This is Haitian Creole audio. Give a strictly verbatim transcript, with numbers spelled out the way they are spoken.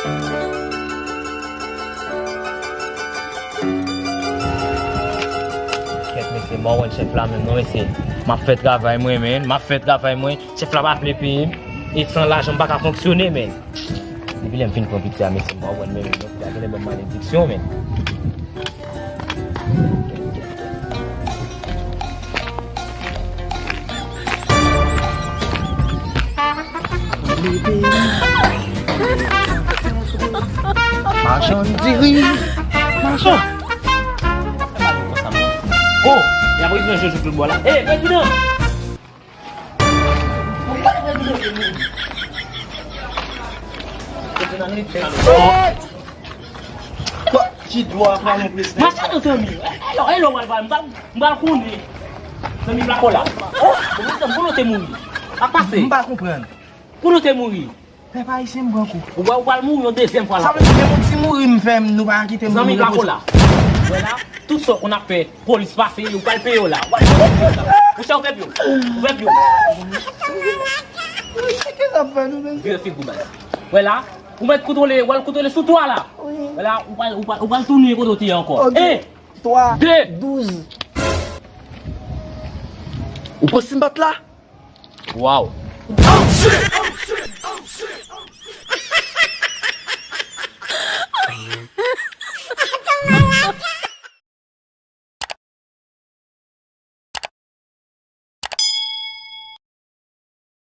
Kèt, mesye, m pa konn chèf la menm non, mesye. M ap fè travay mwen, men. M ap fè travay mwen. Chèf la pa vle peye m. E san lajan, m pa ka fonksyone, men. Depi lè m fin pran piti a, mesye, m pa konn menm non, piti a genlè ban m malediksyon, men. Machann diri. Machann. Oh, y ap retounen Jojo tout bò la. Ey, prezidan! Machann nan zanmi. Elò, elò, m pral, m pral, m pral konnen. Zanmi Black Cola. Oh, bon, zanmi, kote w te mouri? Sa k pase? M pa konprann. Kote w te mouri? Pèp ayisyen, m pran kou. Ou pral, ou pral mouri yon dezyèm fwa la. Sa vle di, menm yon ti mouri m fè, nou pa kite m mouri. Zanmi Black Cola. Wè la, tout sa w konn ap fè, polis pase, ou pral peye w la. Ou pral peye w la. Monchè, ou fè pye w. Ou fè pye w. Kisa k ap fè nou, mesye? Vire figi w, baz. Wè la, ou mèt kontwole, w al kontwole sou twa la. Wi. Wè la, ou pral, ou pral, ou pral tounen kote w te ye ankò. Ok. En, twa, de, douz. Ou pran sinbat la? Waw.